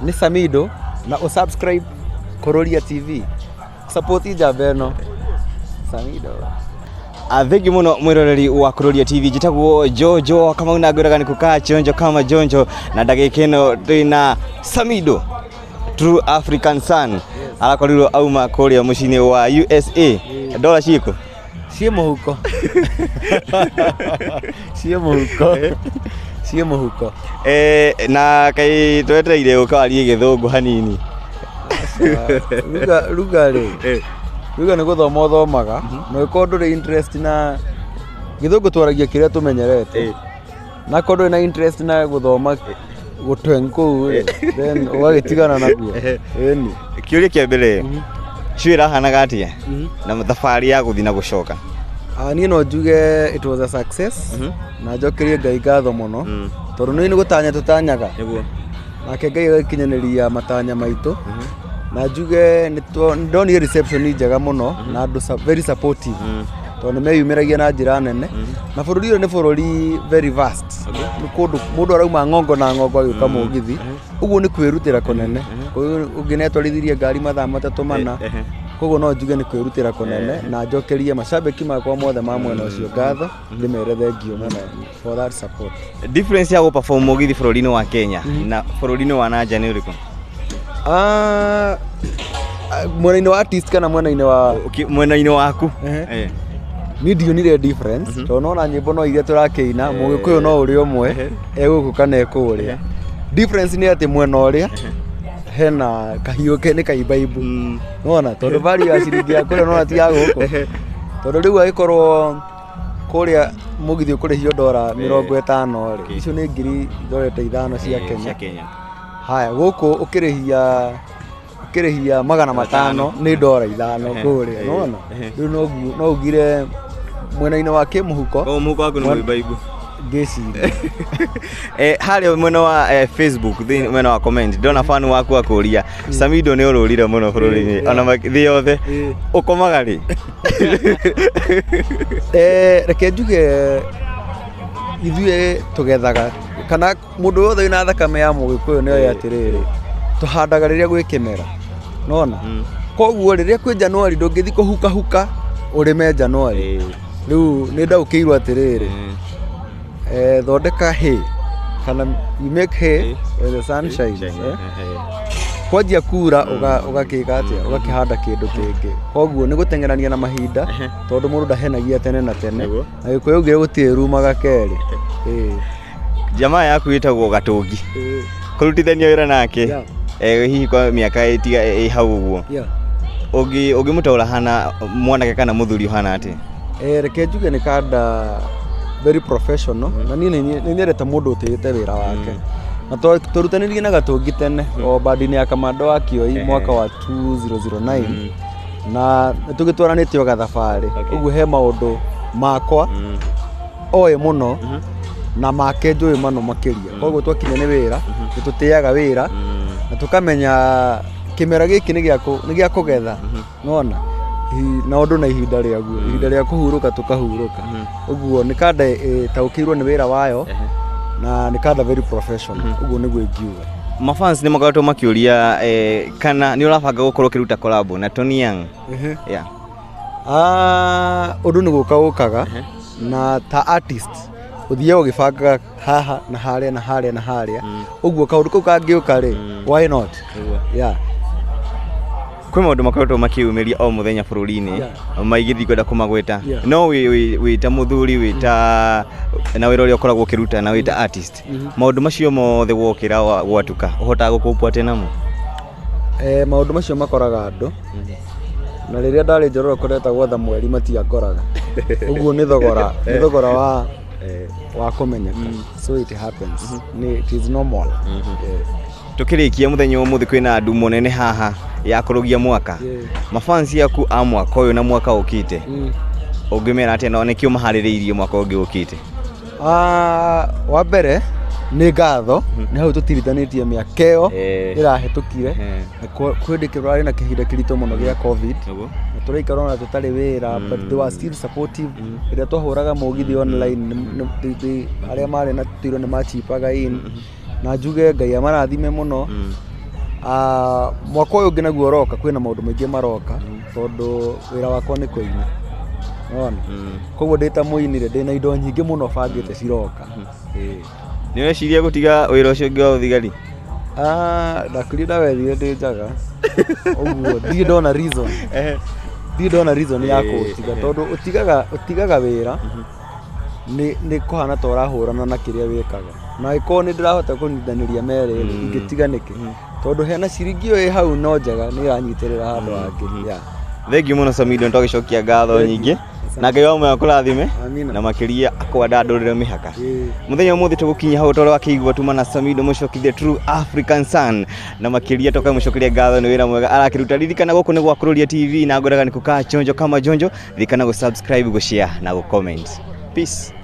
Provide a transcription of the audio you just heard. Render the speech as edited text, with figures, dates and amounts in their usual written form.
Nĩ Samido na ũsubscribe Kururia TV. Support njamba ĩno. Samido. Thengi muno mwiroreri wa Kururia TV. Njitagwo Jojo Kamau na ngwiraga ni kukaa chonjo kama jonjo, na ndagĩka ĩno twĩna Samido, True African Son, arakorirwo auma kũrĩa mũciĩ-inĩ wa USA. Dola ciĩkũ? Ciĩ mũhuko. Ciĩ mũhuko. Ciĩ mũhuko. Na kaĩ twetereire ũkawarie gĩthũngũ hanini. Ruga rĩ, ruga nĩ gũthoma ũthomaga, na ũngĩkorwo ndũrĩ interest na gĩthũngũ, twaragia kĩrĩa tũmenyerete, na korwo ndũrĩ na interest na gũthoma gũtweng kũu rĩ, then ũgagĩtigana naguo, ĩni. Kĩũria kĩa mbere, show ĩrahanaga atĩa na thabarĩ ya gũthiĩ na gũcoka? Ah, niĩ no njuge it was a success, na njokerie Ngai ngatho mũno, tondũ nĩ gũtanya tũtanyaga, nake Ngai agĩkinyanĩria matanya maitũ. Na njuge nĩ ndonire reception njega mũno na andũ very supportive, tondũ nĩ meyumĩragia na njĩra nene, na bũrũri ũyũ nĩ bũrũri very vast. Nĩ kũndũ mũndũ arauma ng'ongo na ng'ongo agĩũka mũgithi, ũguo nĩ kwĩrutĩra kũnene. Koguo ũngĩ nĩatwarithirie ngari mathaa 3, 4. Koguo no njuge nĩ kwĩrutĩra kũnene, na njokerie macambĩki makwa mothe ma mwena ũcio ngatho, ndĩmere thengio mũno for that support. Difference ya gũperform mũgithi bũrũri-inĩ wa Kenya na bũrũri-inĩ wa nanja nĩ ũrĩkũ? Ah, ah, mwena-inĩ wa artist kana mwena-inĩ wa Mwena-inĩ waku. Niĩ ndionire difference, tondũ nona nyĩmbo no iria tũrakĩina, mũgĩkũyũ no ũrĩa ũmwe egũkũ kana ekũrĩa. Difference nĩ atĩ mwena ũrĩa hena kahiũ ke nĩ kaimbaibu, nona tondũ value ya ciringi ya kũrĩa nona ti ya gũkũ, tondũ rĩu agĩkorwo kũrĩa mũgithi ũkũrĩhio ndora 50 rĩ, icio nĩ 65,000 cia Kenya. Cia Kenya. Haya, gũkũ ũkĩrĩhia 500 nĩ ndora 5 kũrĩa, nona rĩu no ugire mwena-inĩ wa kĩmũhuko. Koguo mũhuko waku nĩ mũimbaibu. Ngĩciria. Harĩa mwena wa Facebook, thĩinĩ mwena wa comment, ndona fan waku akũria, "Samido nĩ ũrũrire mũno bũrũri-inĩ ona thĩ yothe, ũkomaga rĩ?" Reke njuge ithuĩ tũgethaga, kana mũndũ wothe wĩna thakame ya mũgĩkũyũ nĩ oĩ atĩrĩrĩ, tũhandaga rĩrĩa gwĩ kĩmera, nona koguo rĩrĩa kwĩ Januari ndũngĩthiĩ kũhukahuka ũrĩme Januari. Rĩu nĩ ndaũkĩirwo atĩrĩrĩ, thondeka hay, kana you make hay when the sun shines, eh? Kwanjia kura ũgakĩka atĩa, ũgakĩhanda kĩndũ kĩngĩ. Koguo nĩ gũteng'erania na mahinda, tondũ mũndũ ndahenagia tene na tene, na gĩkũyũ augire gũtirĩ rumaga kerĩ. Ĩĩ. Jamaa yaku ĩtagwo Gatũngi, kũrutithania wĩra nake hihi kwa mĩaka ĩtiga ĩ hau ũguo, ũngĩmũtaũra hana mwanake kana mũthuri ũhana atĩa? Reke njuge nĩ kanda very professional, na niĩ nĩ nyendete mũndũ ũtĩĩte wĩra wake, na tũrutanirie na Gatũngi tene o bandi-inĩ ya Kamando wa Kioi mwaka wa 2009, na nĩ tũgĩtwaranĩte o gathabarĩ. Ũguo he maũndũ makwa oĩ mũno na make njũĩ mũno makĩria. Koguo twakinya nĩ wĩra, nĩ tũtĩaga wĩra na tũkamenya kĩmera gĩkĩ nĩ gĩa kũgetha, nona na ũndũ na ihinda rĩaguo, ihinda rĩa kũhurũka tũkahurũka. Ũguo nĩ kanda ĩtaũkĩirwo nĩ wĩra wayo, na nĩ kanda very professional, ũguo nĩguo ingiuga. Mafans nĩ makoretwo makĩũria kana nĩ ũrabanga gũkorwo ũkĩruta collab na Tony Young? Yeah. Ah, ũndũ nĩ gũka ũkaga, na ta artist ũthiaga ũgĩbangaga haha na harĩa na harĩa na harĩa. Ũguo kaũndũ kau kangĩũka rĩ, why not? Yeah. Kwĩ maũndũ makoretwo makĩyumĩria o mũthenya bũrũri-inĩ maingĩ, ndikwenda kũmagweta, no wĩ ta mũthuri, wĩ ta na wĩra ũrĩa ũkoragwo ũkĩruta, na wĩ ta artist, maũndũ macio mothe wokĩra gwatuka ũhotaga gũkũpwo atĩa namo? Maũndũ macio makoraga andũ, na rĩrĩa ndarĩ njororo kũretagwo Thamweri matiangoraga. Ũguo nĩ thogora wa kũmenyeka, so it happens, nĩ it is normal. Tukĩrĩkia, mũthenya wa ũmũthĩ kwĩna ndumo nene haha ya kũrũgia mwaka. Mafans yaku a mwaka ũyũ na mwaka ũkĩte, ũngĩmera atĩa, na nĩkĩo maharĩrĩirie mwaka ũngĩ ũkĩte? Ah, wa mbere nĩ ngatho, nĩ hau tũtirithanĩtie mĩaka ĩyo ĩrahĩtũkire. Na kwĩ hĩndĩ kũrarĩ na kĩhinda kĩritũ mũno gĩa COVID, na tũraikara ona tũtarĩ wĩra, but they were still supportive. Rĩrĩa twahũraga mũgithi online, arĩa marĩ na tiro nĩ machipaga in, na njuge Ngai amarathime mũno. Ah, mwaka ũyũ ũngĩ naguo ũroka kwĩna maũndũ maingĩ maroka tondũ wĩra wakwa nĩ kũina nona koguo ndĩ ta mũini rĩ ndĩna indo nyingĩ mũno bangĩte ciroka. Ĩĩ. Nĩ weciria gũtiga wĩra ũcio ũngĩ wa ũthigari? Ah, ndakwĩrire ndawethire ndĩ njaga ũguo ndirĩ ndona reason, ndirĩ ndona reason ya kũũtiga tondũ ũtigaga wĩra nĩ kũhana ta ũrahũrana na kĩrĩa wĩkaga, na angĩkorwo nĩ ndĩrahota kũnyitithania merĩ rĩ, ingĩtiga nĩkĩ? Tondũ hena ciringi ĩyo ĩ hau no njega nĩ ĩranyitĩrĩra handũ hangĩ, yeah. Thengiũ mũno Samido, nĩ twagĩcokia ngatho nyingĩ na Ngai wa muoyo akũrathime Amina. na makĩria akwandandũrĩre mĩhaka. Ĩĩ. Mũthenya ũmũthĩ tũgũkinya hau tondũ wakĩigua tuma na Samido Mũchoki, the true African son, na makĩria tũkamũcokeria ngatho nĩ wĩra mwega arakĩruta. Ririkana gũkũ nĩ gwa Kururia TV na ngwĩraga nĩ kũkaa chonjo kama jonjo. Ririkana gũ subscribe, gũ share na gũ comment. Peace.